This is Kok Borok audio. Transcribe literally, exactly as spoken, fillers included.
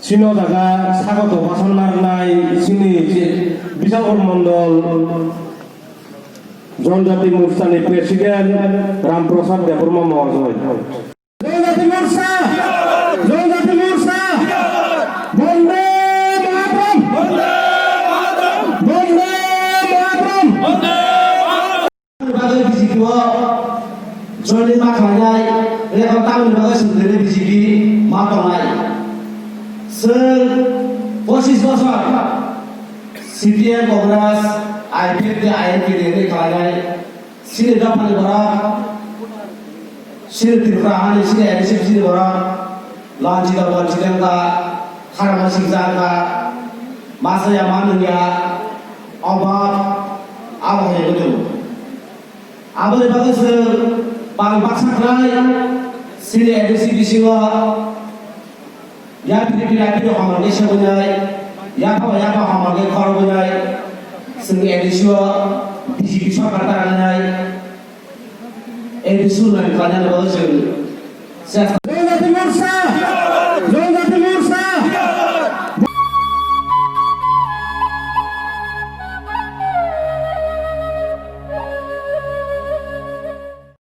Chini jaga sagoto basan narnai chini je Bijalpur Mondol Jonjati Morchani President Ram Prasad Debbarma Mohoday. Jonjati Morcha! Jonjati Morcha! Bonde Mataram! Bonde Mataram! Bagwi B J P o joining ma khlainai, record tamni bagwi swngkhlainai B J P ma tongnai. Swng pochis bosor C P M, Congress, I P F T, I N P T ni khlainai. Chini dophani borok, chini Tripura hani, chini A D C chini borok, lanchito, bonchito wngkha, kharma sikjak wngkha, masa ya ma nungya, obab, abo hai wngwi tongo. Aboni bagwi chwng pal baksa khlai chini A D C bisingo yapri yapri homor khe sebunai, yapha yapha homor khe khorobunai, chwng A D C o B J P sorkar ta rinai, A D C unnayon khlainani bagwi chwng chesta